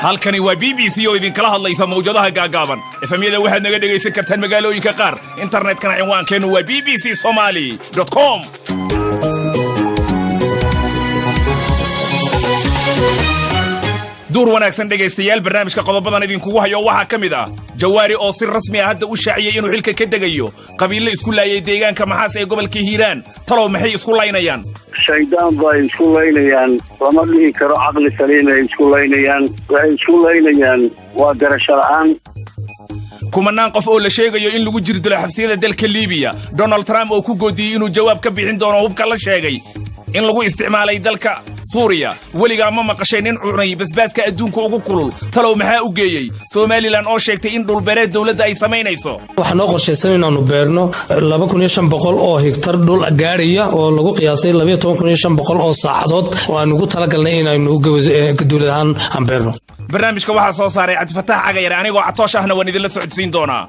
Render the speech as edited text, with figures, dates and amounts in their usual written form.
Halkani waa BBC oo idinkala hadlaysa mawjadaha gaagaaban. FM-yada waxaad naga dhegaysan kartaan magaalooyinka qaar. Internetkana cinwaankeennu waa bbcsomali.com. Duur wanaagsan, dhegaystayaal. Barnaamijka qodobadan idinkugu hayo waxaa ka mid ah Jawaari oo si rasmi ah hadda u shaaciyey inuu xilka ka degayo, qabiillo isku laayay deegaanka Maxaas ee gobolka Hiiraan. Talow maxay isku laynayaan? Shaydaan ba ay isku laynayaan. Lama dhihi karo caqli saliim ay isku laynayaan. Waxay isku laynayaan waa garasho la'aan. Kumanaan qof oo la sheegayo in lagu jirdilo xabsiyada dalka Liibiya, Donald Trump oo ku goodiyey inuu jawaab ka bixin doono hubka la sheegay in lagu isticmaalay dalka Suuriya. Weligaa ma maqashay nin cunay basbaaska adduunka ugu kulul? Talow maxaa u geeyey? Somalilan oo sheegtay in dhulbeereed dowladda ay samaynayso. Waxaa noo qorshaysan inaannu beerno 2500 oo higtar dhul gaadhaya oo lagu qiyaasay 12,500 oo saacadood oo aan ugu talagalnay inaynu dowlad ahaan aan beerno. Barnaamijka waxaa soo saaray Cabdifataax Cagayare. Anigoo Catoosh ahna waan idinla socodsiin doonaa.